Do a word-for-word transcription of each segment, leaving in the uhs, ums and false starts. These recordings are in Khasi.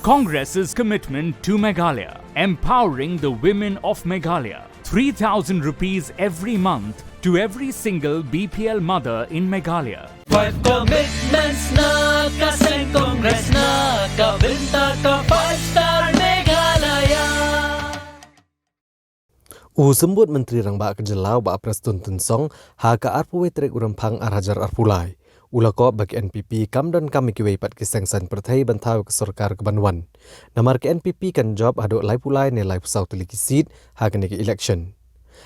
Congress's commitment to Meghalaya, empowering the women of Meghalaya. Three thousand rupees every month to every single B P L mother in Meghalaya. Five commitments na ka seng Congress na ka bynta ka Five Star Meghalaya. U Symbud Myntri Rangbah ka Jylla u Bah Prestone Tynsong ha ka arphew wei tarik u Rymphang ar hajar arphew lai u la kob ba ka N P P kam donkam ïa kiwei pat ki seng saiñ pyrthei ban thaw ïa ka sorkar kaban wan. Namar ka N P P kan jop haduh laiphew lai ne laiphew saw tylli ki seat ha kane ka election.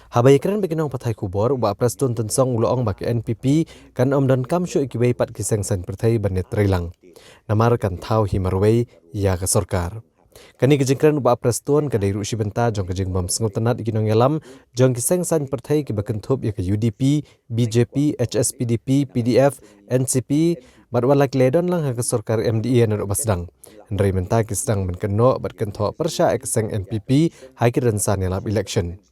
Haba ïakren bad ki nongpathai khubor, u Bah Prestone Tynsong u la ong ba ka N P P kan ym donkam shuh ïa kiwei pat ki seng saiñ pyrthei ban ïatreilang. Namar kan thaw hi marwei ïa ka sorkar. Kane ka jingkren u Bah Prestone ka dei ruh shi bynta jong ka jingbym sngewtynnad ïa ki nongïalam jong ki seng saiñ pyrthei kiba kynthup ïa ka U D P, B J P, H S P D P, P D F, N C P, bad wat la ki la don lang ha ka sorkar M D A naduh ba sdang. Hynrei mynta ki sdang ban kynnoh bad kynthoh pyrshah ïa ka seng N P P ha ki rynsan ïalap election.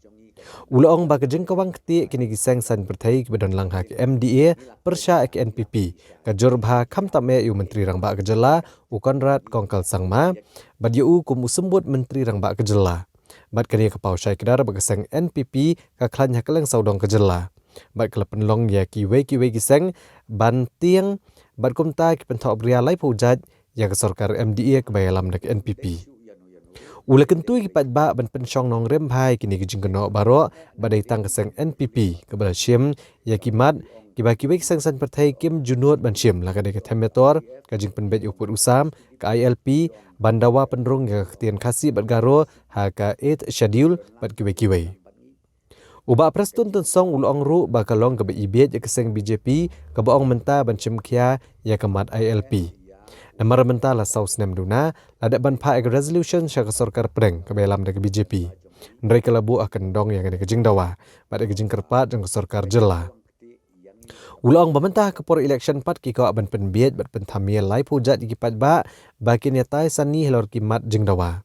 U la ong ba ka jingkawang ktieh kine ki seng saiñ pyrthei kiba don lang ha ka M D A pyrshah ïa ka N P P ka jur bha khamtam eh ïa u Myntri Rangbah ka Jylla u Conrad Kongkal Sangma bad ïa u kum u Symbud Myntri Rangbah ka Jylla. Bad kane ka paw shai kdar ba ka seng N P P ka khlaiñ ha kylleng sawdong ka jylla. Bad ka la pynlong ïa kiwei kiwei ki seng ban tieng bad kumta ki pynthohbria laiphew jait ïa ka sorkar M D A kaba ïalam da ka N P P. U la kyntu ïa ki paidbah ban pynshong nongrim bha ïa kine ki jingkynnoh baroh ba dei tang ka seng N P P kaba la shim ïa ki mat kiba kiwei ki seng saiñ pyrthei kim ju nud ban shim, la ka dei ka them miator, ka jingpynbeit u pud u sam, ka I L P, ban dawa pynrung ïa ka ktien Khasi bad Garo ha ka Eighth Schedule bad kiwei kiwei. U Bah Prestone Tynsong u la ong ruh ba ka long kaba ibieit ïa ka seng B J P kaba ong mynta ban shim khia ïa ka mat I L P. Namar mynta la saw snem duna la dep ban phah ïa ka resolution sha ka sorkar pdeng kaba ïalam da ka B J P. Hynrei ka la buh ha kyndong ïa kane ka jingdawa bad ïa ka jingkyrpad jong ka sorkar jylla. U la ong ba mynta ha ka por election pat ki kwah ban pynbieit bad pynthame laiphew jait ïa ki paidbah ba kin ïatai sani halor ki mat jingdawa.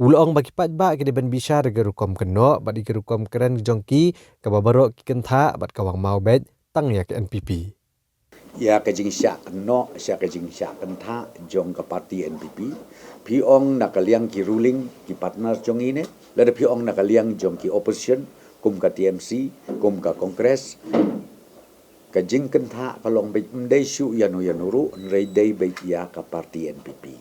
U la ong ba ki paidbah ki dei ban bishar ïa ki rukom kynnoh bad ïa ki rukom kren jong ki kaba baroh ki kynthah bad ka wang maw beit tang ïa ka N P P. Ïa ka jingshah kynnoh, sha ka jingshah kynthah jong ka party N P P, phi ong na ka liang ki ruling, ki partner jong ngi ne, lada phi ong na ka liang jong ki opposition, kum ka T M C, kum ka Congress, ka jingkynthah ka long beit ym dei shuh ïano ïano ruh, hynrei dei beit ïa ka party N P P.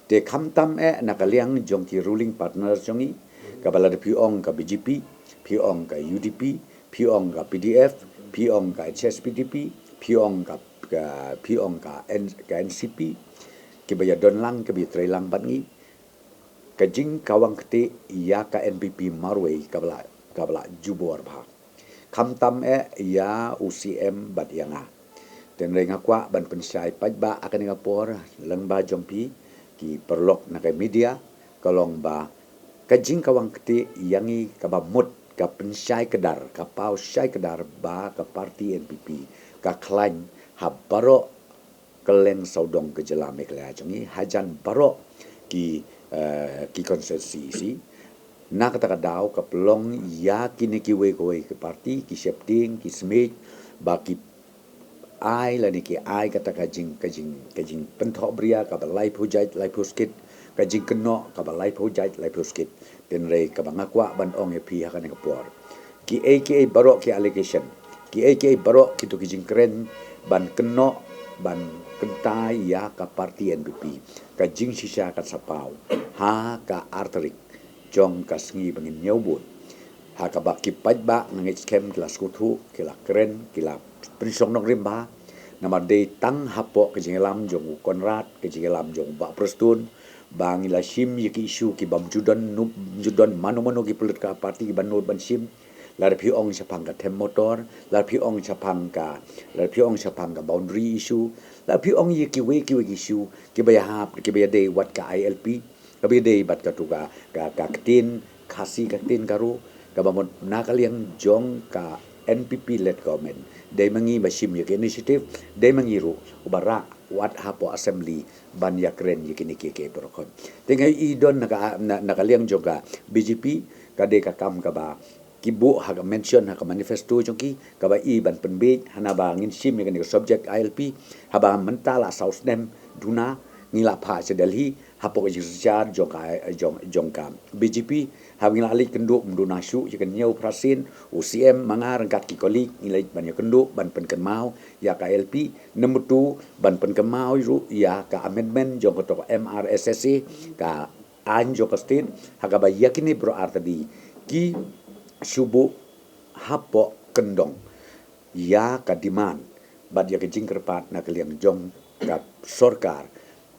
Te khamtam eh na ka liang jong ki ruling partner jong ngi, kaba lada phi ong ka B J P, phi ong ka U D P, phi ong ka P D F, phi ong ka H S P D P, phi ong ka, ka, phi ong ka N-, ka N C P, kiba ïa don lang, kiba ïa trei lang bad ngi. Ka jingkawang ktieh ïa ka N P P marwei kaba la, kaba la jubor bha. Khamtam eh ïa u C M bad ïa nga. Te hynrei nga kwah ban pynshai paidbah ha kane ka por lyngba jong phi ki paralok na ka media, ka long ba ka jingkawang ktieh ïa ngi kaba mut, ka pynshai kdar, ka paw shai kdar ba ka party N P P ka khlaiñ ha baroh kylleng sawdong ka jylla Meghalaya jong ngi, hajan baroh ki, eh, ki constituency. Na kata ka daw ka pynlong ïa kine kiwei kiwei ki party, ki sheptieng, ki smiej, ba ki ai lane ki ai kata ka jing, ka jing, ka jingpynthohbria kaba laiphew jait laiphew skit, ka jingkynnoh kaba laiphew jait laiphew skit. Te hynrei kaba nga kwah ban ong ïa phi ha kane ka por, kiei kiei baroh ki allegation, kiei kiei baroh kito ki jingkren ban kynnoh, ban kyntait ïa ka party N P P, ka jingshisha kan sa paw ha ka ar tarik jong ka sngi ba ngin ñiew vote. Ha kaba ki paidbah nga ngeit skhem ki la sngewthuh, ki la kren, ki la pynshong nongrim bha. Namar dei tang hapoh ka jingïalam jong u Conrad, ka jingïalam jong u Bah Prestone, ba ngi la shim ïa ki issue kibym ju don, ym ju don mano mano ki political party kiba nud ban shim. Lada phi ong shaphang ka them motor, lada phi ong shaphang ka, lada phi ong shaphang ka boundary issue, lada phi ong ïa kiwei kiwei ki issue kiba ïahap, kiba ïadei wat ka I L P, kaba ïadei bad katu ka, ka, ka ktien Khasi, ka ktien Garo, kaba mut na ka liang jong ka N P P led government, dei ma ngi ba shim ïa ka initiative, dei ma ngi ruh uba rah wat hapoh assembly ban ïakren ïa kine kiei kiei baroh. Te nga i don na ka, na, na ka liang jong ka B J P, ka dei ka kam kaba ki buh ha ka mention ha ka manifesto jong ki, kaba i ban pynbiej, hana ba ngin shim ïa kane ka subject I L P, haba mynta la saw snem duna, ngi la phah sha Delhi, Hapoh ka jingsynshar jong ka, jong, jong ka B J P, haba ngi la leit kynduh mynta na shuh ïa ka hynñiew phra sien, u C M ma nga ryngkat ki colleague ngi leit ban ïakynduh ban pynkynmaw ïa ka I L P, number two ban pynkynmaw ruh ïa ka amendment jong kato ka M R S S A, ka aiñ jong ka state, ha kaba ïa kine baroh artylli ki shu buh hapoh kyndong ïa ka demand bad ïa ka jingkyrpad na ka liang jong ka sorkar,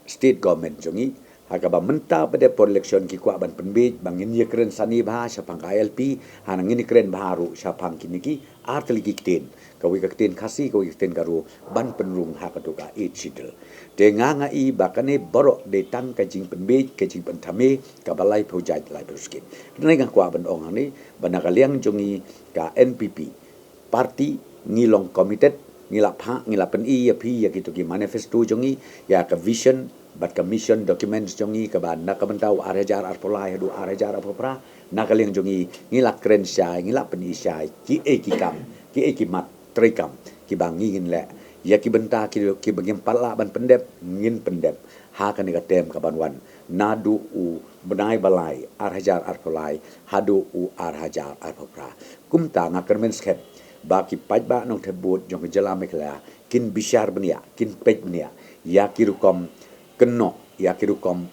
state government jong ngi, ha kaba mynta pat dep por election ki kwah ban pynbiej ba ngin ïakren sani bha shaphang ka I L P, hana ngin ïakren bha ruh shaphang kine ki artylli ki ktien, kawei ka ktien Khasi, kawei ka ktien Garo, ban pynrung ha kato ka Eighth Schedule. Te nga nga i ba kane baroh dei tang ka jingpynbiej, ka jingpynthame kaba laiphew jait laiphew skhem. Kane nga kwah ban ong hangne ba na ka liang jong ngi ka N P P party ngi long committed, ngi la phah, ngi la pyni ïa phi ïa kito ki manifesto jong ngi, ïa ka vision bad ka mission documents jong ngi kaba na ka bynta u ar hajar arphew lai haduh ar hajar arphew phra, na ka liang jong ngi ngi la kren shai, ngi la pyni shai kiei ki kam, kiei ki mat treikam kiba ngi ngin leh ïa ki bynta ki, kiba ngim pat lah ban pyndep, ngin pyndep ha kane ka term kaban wan, naduh u bnai ba lai ar hajar arphew lai haduh u ar hajar arphew phra. Kumta nga kyrmen skhem ba ki paidbah nongthep vote jong ka jylla Meghalaya kin bishar bniah, kin peit bniah ïa ki rukom kynnoh, ïa ki rukom,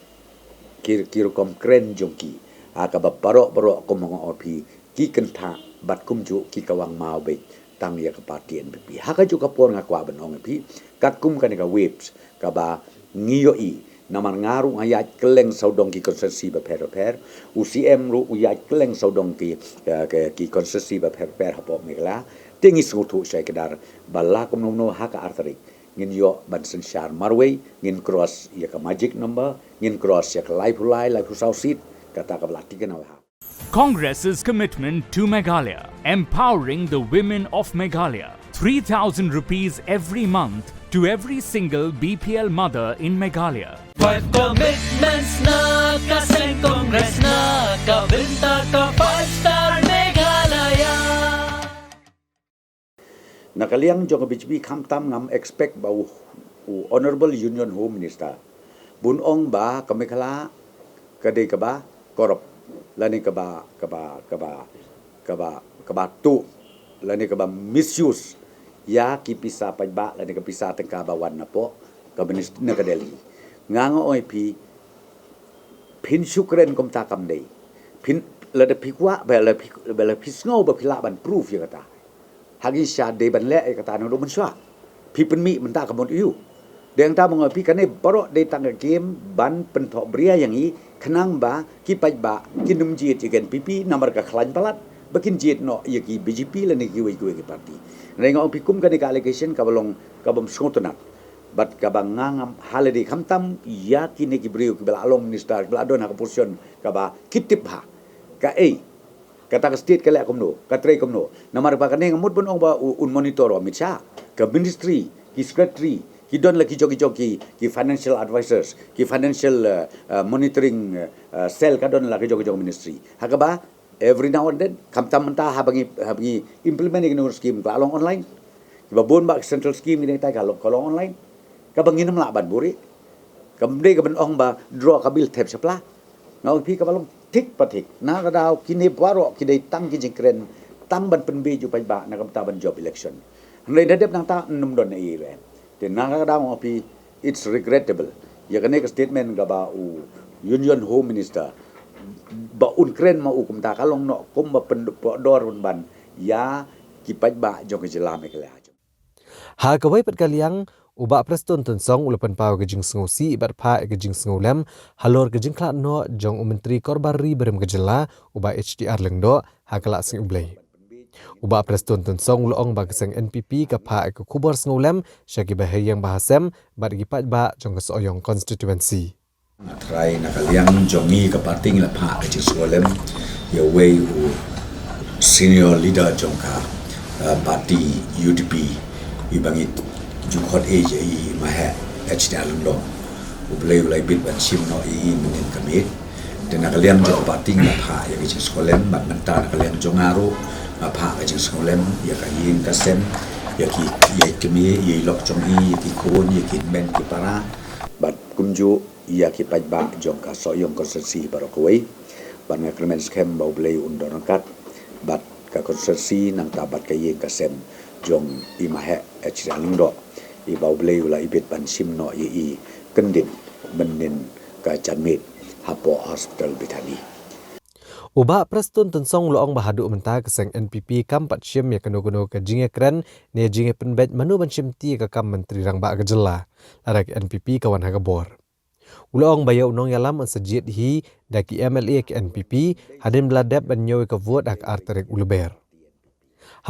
ki, ki rukom kren jong ki, ha kaba baroh baroh kum nga ong ïa phi, ki kynthah bad kumjuh ki kawang maw beit tang ïa ka party N P P. Ha kajuh ka por nga kwah ban ong ïa phi, katkum kane ka waves kaba ngi ïohi, namar nga ruh nga ïaid kylleng sawdong ki constituency bapher bapher, u C M ruh u ïaid kylleng sawdong ki, eh, ki, ki constituency bapher bapher hapoh Meghalaya. Te ngi sngewthuh shai kdar ba la kumno kumno ha ka ar tarik ngin ïoh ban synshar marwei, ngin cross ïa ka magic number, ngin cross ïa ka laiphew lai, laiphew saw seat, kata kaba la thikna ha. Congress's commitment to Meghalaya, empowering the women of Meghalaya. Three thousand rupees every month to every single B P L mother in Meghalaya. Five commitments na ka seng Congress na ka bynta ka five star Meghalaya. Na ka liang jong ka B J P khamtam ngam expect ba u, u Honorable Union Home Minister bun ong ba ka Meghalaya ka dei kaba corrupt, lane kaba, kaba, kaba, kaba, kaba tuh, lane kaba misuse ïa ki pisa paidbah, lane ka pisa tyngka ba wan napoh ka ministry na ka Delhi. Nga nga ong ïa phi, phin shu kren kumta kam dei. Phin, lada phi kwah, ba la phi, ba la phi sngew ba phi lah ban proof ïa kata, ha ki sha dei ban leh ïa kata naduh mynshuwa. Phi pynmih mynta ka mut ïu. Dei hangta ma nga ong ïa phi kane baroh dei tang ka game ban pynthoh bria ïa ngi khnang ba ki paidbah kin ym jied ïa ka N P P namar ka khlaiñ palat ba kin jied noh ïa ki B J P lane kiwei kiwei ki party. Hynrei nga ong ïa phi kum kane ka allegation kaba long kabym sngewtynnat. Bad kaba nga ngam ha lade khamtam ïa kine ki briew kiba la long minister, kiba la don ha ka position kaba ki tip bha kaei kata ka state ka leh kumno, ka trei kumno. Namar ba kane nga mut ban ong ba u, un monitor u Amit Shah, ka ministry, ki secretary, ki don la ki jong ki jong ki, ki financial advisors, ki financial, eh, eh, monitoring, eh, eh, cell ka don la ki jong ki jong ministry. Ha kaba every now and then, khamtam mynta haba ngi, haba ngi implement ïa kine ki scheme ka la long online. Kiba bun ba ki central scheme ki dang tai ka long, ka long online. Kaba ngin ym lah ban buhrieh. Kam dei kaban ong ba draw ka bill thep shapla. Nga ong ïa phi kaba long thik pa thik. Na ka daw kine baroh ki dei tang ki jingkren tang ban pynbiej u paidbah na ka bynta ban jop election. Hynrei da dep nangta ym don ei ei ruh. Te na ka daw nga ong ïa phi, it's regrettable. Ïa kane ka statement kaba u Union Home Minister ba un kren ma u kumta ka long noh kumba pynpohdor un ban ïa ki paidbah jong ka jylla Meghalaya. Ha kawei pat ka liang, u Bah Prestone Tynsong u la pynpaw ka jingsngewsih bad phah ka jingsngewlem halor ka jingkhlad noh jong u Myntri Korbar Ri barim ka jylla, u Bah H T R Lyngdoh, ha ka Lad Sngi U Blei. U Bah Prestone Tynsong u la ong ba ka seng N P P ka phah ka khubor sngewlem sha ki bahaïing bahasem bad ki paidbah jong ka Sohiong constituency. Nga trai na ka liang jong ngi ka party ngi la phah ka jingsngewlem ïa uwei u senior leader jong ka, eh, party U D P, i ba ngi ju khot ïa i Maheh H T R Lyngdoh. U Blei u la ibit ban shim noh ïa i mynnin ka miet. Te na ka liang jong ka party ngi la phah ïa ka jingsngewlem bad mynta na ka liang jong nga ruh nga phah ka jingsngewlem ïa ka ïing ka sem, ïa ki, ïa i kmie, ïa i lok jong i, ïa ki khun, ïa ki hynmen ki para. Bad kumjuh ïa ki paidbah jong ka Sohiong constituency baroh kawei. Bad nga kyrmen skhem ba U Blei un don ryngkat bad ka constituency nangta bad ka ïing ka sem jong i Maheh H. Riangdoh, i ba U Blei u la ibit ban shim noh ïa i kyndit mynnin ka janmiet hapoh hospital Bethany. U Bah Prestone Tynsong u la ong ba haduh mynta ka seng N P P kam pat shim ïa kano kano ka jingïakren ne jingïapynbeit mano ban shimti ïa ka kam Myntri Rangbah ka jylla, lada ka N P P ka wan ha ka bor. U la ong ba ïa u nongïalam yn sa jied hi da ki M L A ka N P P hadien ba la dep ban ñiew ïa ka vote ha ka ar tarik u Lber.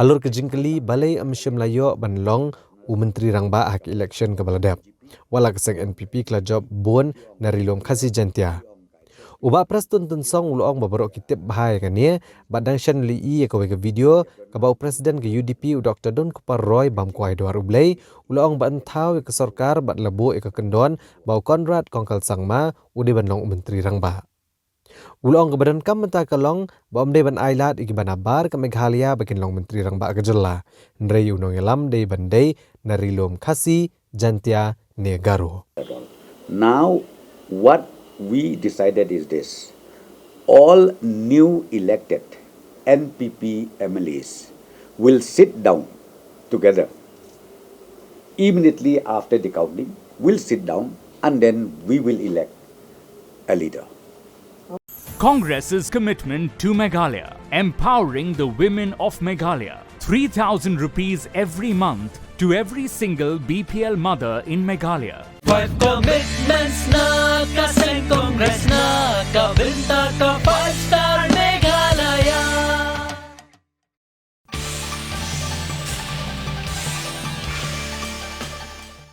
Halor ka jingkylli balei ym shym la ïoh ban long u Myntri Rangbah ha ka election kaba la dep, wat la ka seng N P P ka la jop bun na Ri Lum Khasi Jaintia. U Bah Prestone Tynsong u la ong ba baroh ki tip bha ïa kane bad dang shen lei ïa kawei ka video kaba u President ka U D P u Doktor Donkupar Roy bam kwai dwar U Blei, u la ong ba yn thaw ïa ka sorkar bad la buh ïa ka kyndon ba u Conrad Kongkal Sangma u dei ban long u Myntri Rangbah. U la ong kaba donkam mynta ka long ba ym dei ban ailad ïa kiba nabar ka Meghalaya ba kin long Myntri Rangbah ka jylla, hynrei u nongïalam dei ban dei na Ri Lum Khasi Jaintia ne Garo. Now, what we decided is this. All new elected N P P M L As will sit down together. Immediately after the counting, we'll sit down and then we will elect a leader. Congress's commitment to Meghalaya, empowering the women of Meghalaya. Three thousand rupees every month to every single B P L mother in Meghalaya. Five commitments na ka seng Congress na ka bynta ka five star